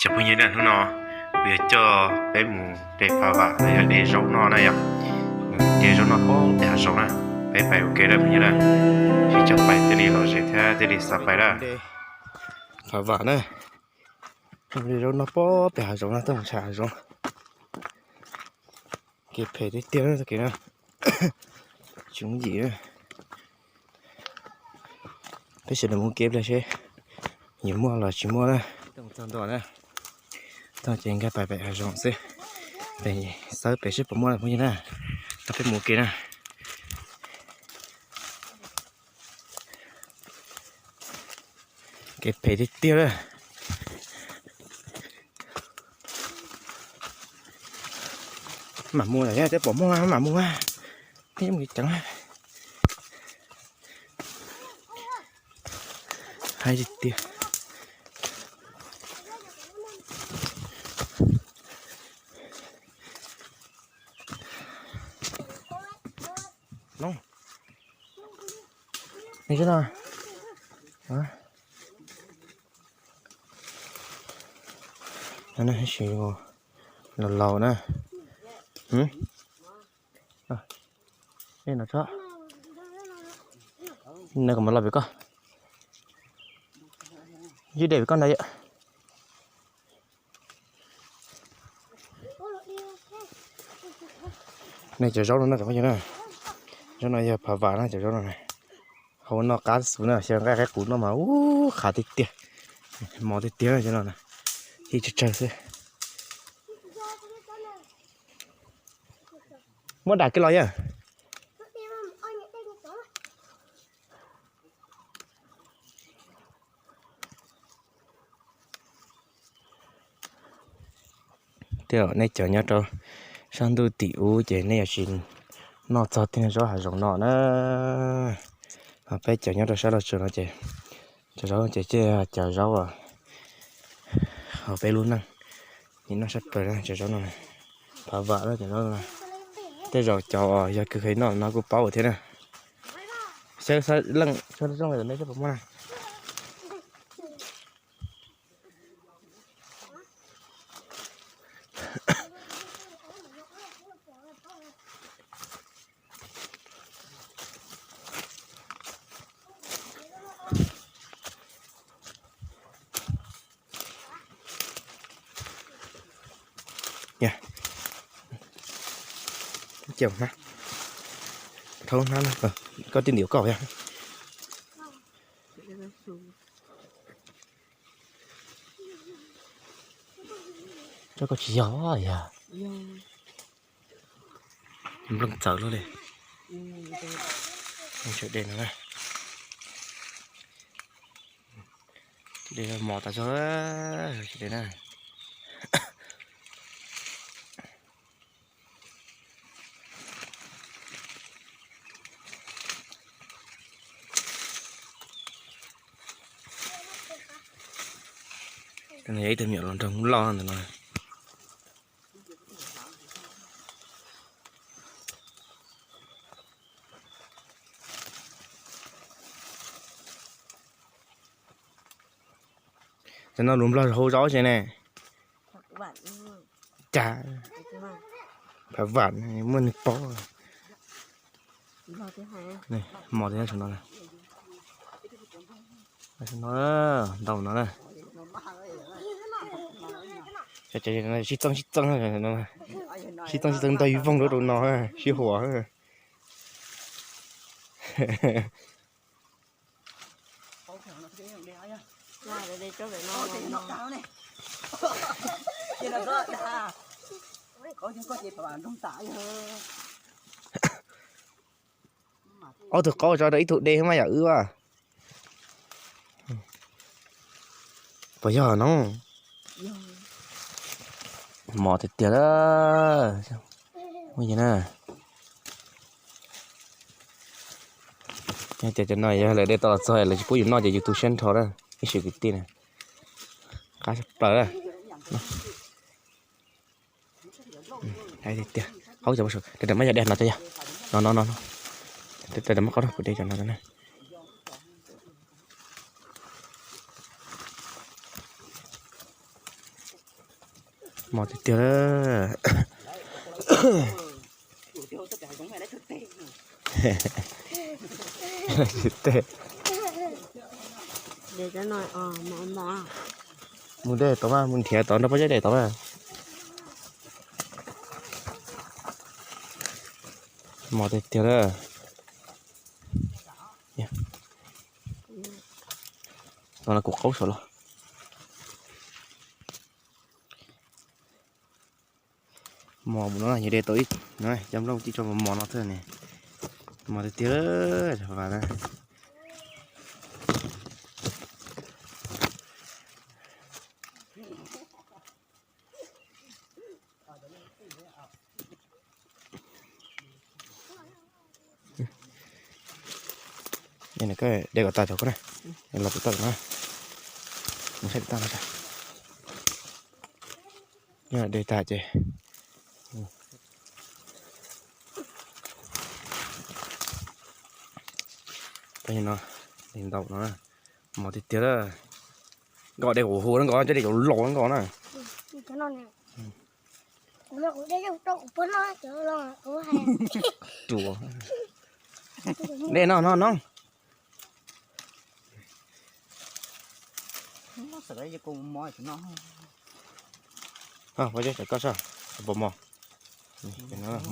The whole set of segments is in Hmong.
Cov phooj ywg na, hnub no kuv yuav coj peb mus de phav vam los yog de zaub noj na yom. Mus de zaub noj pem hav zoov na, peb pais ua ke na phooj ywg na. Sib cog pais thiaj li lom zem thiab thiaj li xav pais na. Phav vam na, de zaub noj pem hav zoov na, tuaj mus tsham hav zoov. Kev phem tiag tiag na txoj kev na, tsis yooj yim na. Peb sawv daws mus kev pliag seb yuav muaj los tsis muaj na. Txog ntua na, txog ces nkag pais pem hav zoov xwb, pem xawb pem seb puas muaj phooj ywg na. Tau peb mus kev na. Kev phem tiag tiag na. Mam mus lawm, tej pom muaj mam mus, tej mus ceev. Hais tiag tiag. Laus laus na. No tso, no kom mus los pem koj, ywj dej pem koj ntag yom. Nej cov zaub no na, zaub no yog phav vam na, cov zaub no na. Hau noj qab xus na, xyaw nqaij qaib qus noj mas ub qhav tiag tiag, mos tiag tiag cov no na, ib tsawg tsawg xwb. Muab dam kiag los yawg. Tej zaum nej cov nyob rau sab ntuj tim ub ces nej yuav tsis noj txog tej zaub hav zoov no na. Ho peb cov nyob rau sab Los Tsuas no ces cov zaub ces cov zaub hauv peb lub neej noj sab plaws cov zaub no. Phav vam cov zaub no, tej zaum cov yog kws kheev noj no kuj paub thiab na. Saib leej saib zoo li nej saib puas muaj na. Koj tij ntim koj yog. Koj tsis yog yog. Nplooj txawv luaj li. Tsam dej no, dej mos tas zog, tsam dej na. Ib tug me nyuam hluas nraug loj ntawm no. Cov no lus Nplog hu zaub tsi ne? Cas, phav vam, muaj neeg paub. Mos tias no, no ntau no na. Sib txeeb sib txeeb, sib txeeb sib txeeb ntau ib voog rau rau no, sib huam. Ob tug qaub tso rau ib tug de mas yam wb as. Puas yog no? Mos tiag tiag lawm. Ua na, tias cov no yog lawv de tau los txog lawv tsis pub yus noj ces yus tu siab nrho na, ib sim kwv tij na. Qab tshaj plaws. Tiag, aub, rau maj yog de no tso yog, no no no, rau maj qaub rau kuv de cov no na. Mos tiag tiag. Mus dej tod mas, mus nrhiav tod nrog pab cab dej tod mas. Mos tiag tiag. Tod no kuv qaub saum los. Mos mus no yog de tau ib cov nplooj cib tso mos mos no xwb ne. Mos tiag tiag. Vas na. De kom tas cov ko na, los tus toj no, mus saib tus toj no. Yog de tag ces, no, de ntau no, mos tiag tiag. Nkoj de kuv hu na, nkoj cov de cov laus nkoj na. Dej no no no. Pom mos,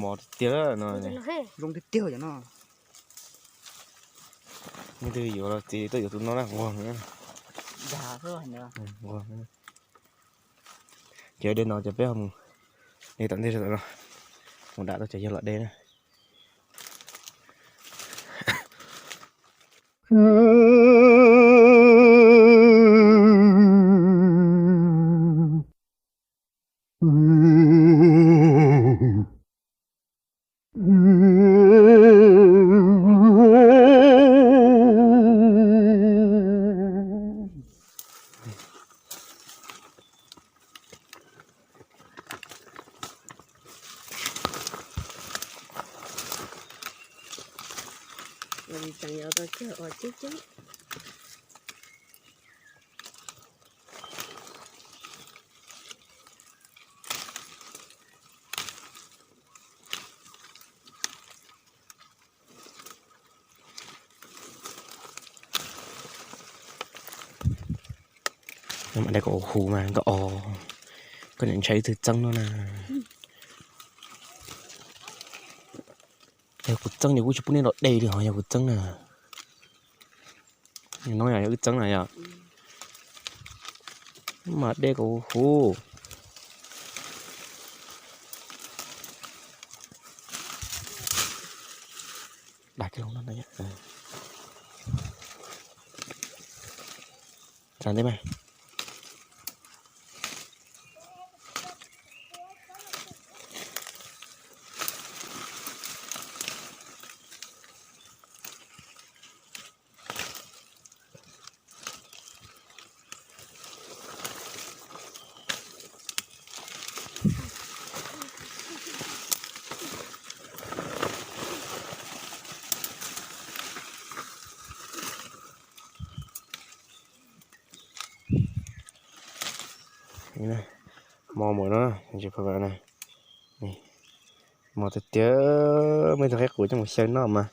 mos tiag tiag no. Zoo tiag tiag cov no. Leej twg yuav los txiv tuaj yuav tus no na, nquag. Ces de no ces peb ho mus de tom ntej no, mus dam tau cov yawg los de na. Mas de kom hu mas nkawd os, koj niam ntshai ib tug txeeb no na. Yog kuv txeeb ces kuv tsis pub nej los de li hos, yog kuv txeeb na. No yog wb txeeb na yog. Mas de kom hu. Dag kiag los no. Tsa ntej mas. Mos mus no, tsis pom na. Mos tiag tiag, muaj ib tug qaib qus coj mus xyaw noj mas.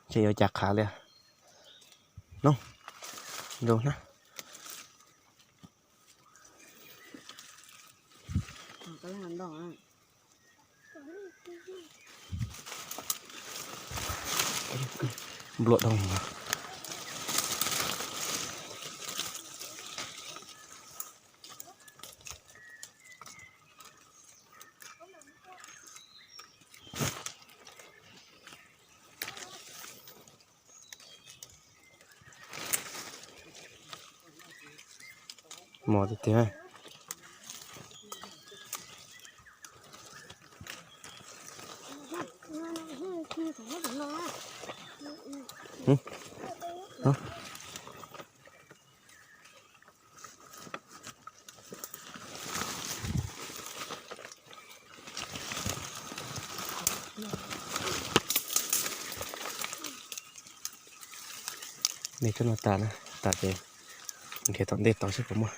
Ces yuav cas qhav li. No, zoo na. Npluam dhau. Mos tiag tiag. De cov no tas na, tas ces nrhiav tom ntej tod seb puas muaj.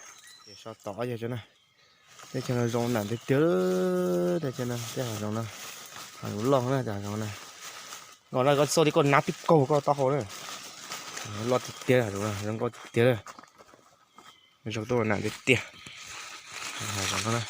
So tom yog cov na, teb chaws no zoo nram tiag tiag, teb chaws no, teb hav zoov no, hav zoov loj na, hav zoov na. Nkauj no koj txog li koj nab twb kaug koj taub hau na. Loj tiag tiag, hav zoov no zoo nkauj tiag tiag. Zoo tuaj nram tiag tiag. Hav zoov no na.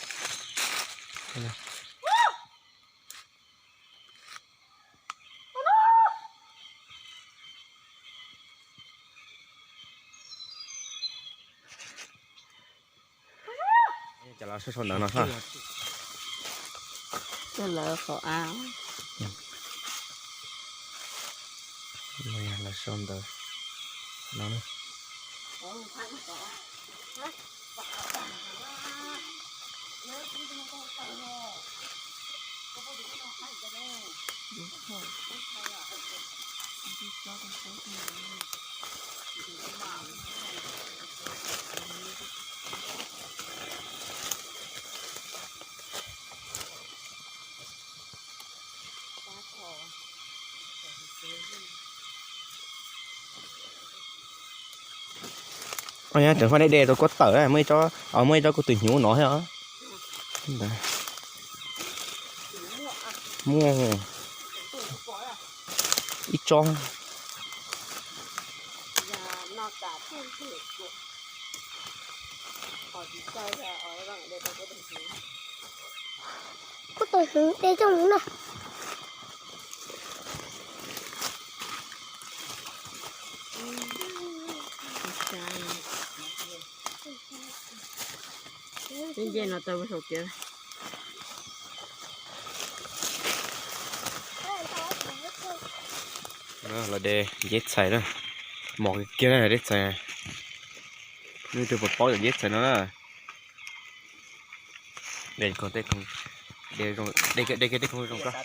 Cov lawv sau sau ntawv no. Cov lawv qhov av. Lawv sau ntawv no. Tseem faj deb de rau kuv tawm, muaj ib tsob, muaj ib tsob kuv twm hnyuv no thiab. Muaj ib tsob. Kuv tus hnyuv de coj mus na. Nce no tau saum kev. Los de nceb txhais na, mos kiag na nceb txhais. Nws twb paub paub cov nceb txhais no na. De kiag tej khoom zoo koj.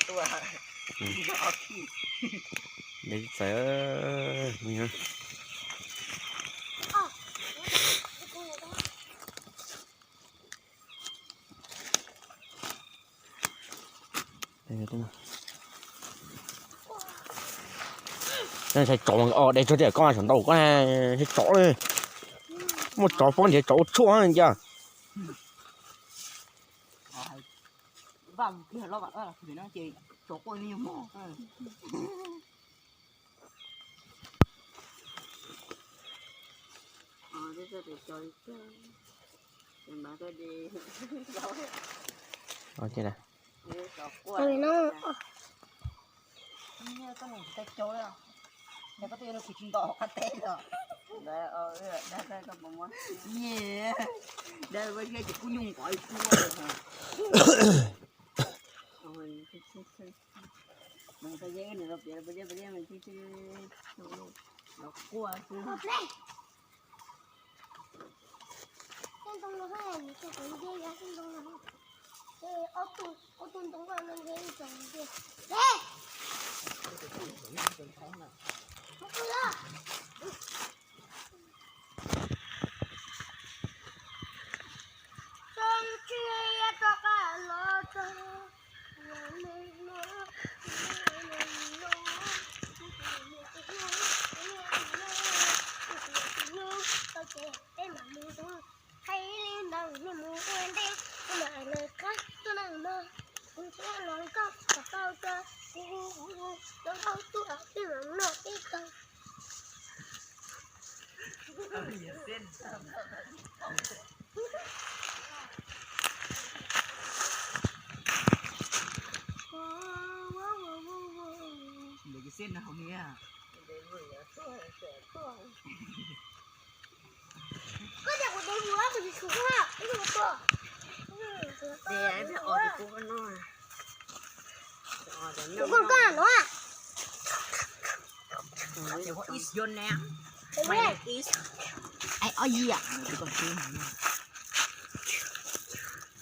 De txhais. Tsov, de tso tiam koj saum ntau koj, tsov li. Muaj tsov pob nrhiav tsov ua tshuaj cia.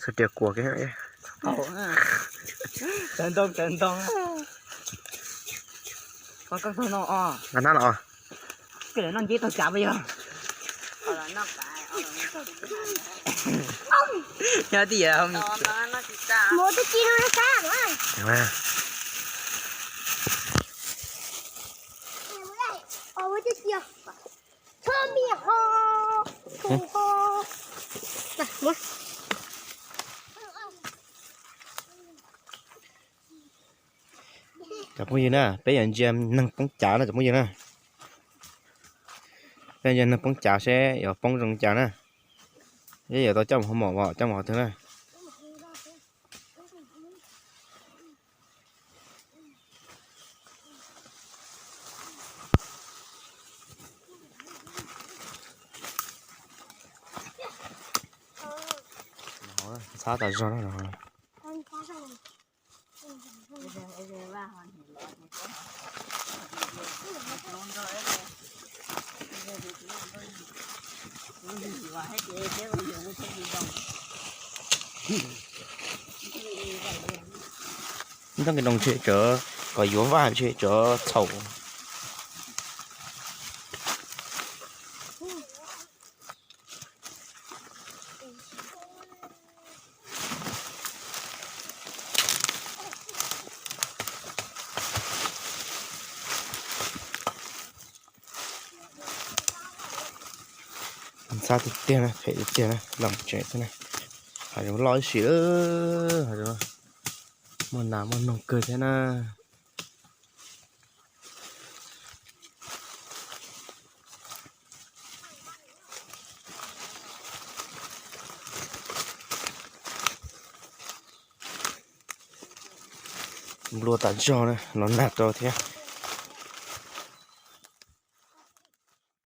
Xav tias kuas kiag. Tawv ntoo, tawv ntoo. Koj nqa no os. Koj noj nceb tau kav puas yog? Nyob twj ywm. Mus twb ci no sab no. Ua twb ci, txhob mi ho, txhob ho. Cov phooj ywg na, peb yuav ntsia neeg poob cav na cov phooj ywg na. Peb ntsia neeg poob cav seb yuav poob zoo li cas na. Seb yuav tau coj mus hoo mom los coj mus qhov twg na. Ntxhab tas zog na. Ntog nqi doog ntshe tsam kom yuav vaj ntshe tsam txhaum. Ntxhab tiag tiag na, phem tiag tiag na, los tsev xwb na. Hav zoov loj ib sim, hav zoov muaj nas muaj noog kawg thiab na. Nplua tas zog na, los nag rau thiab.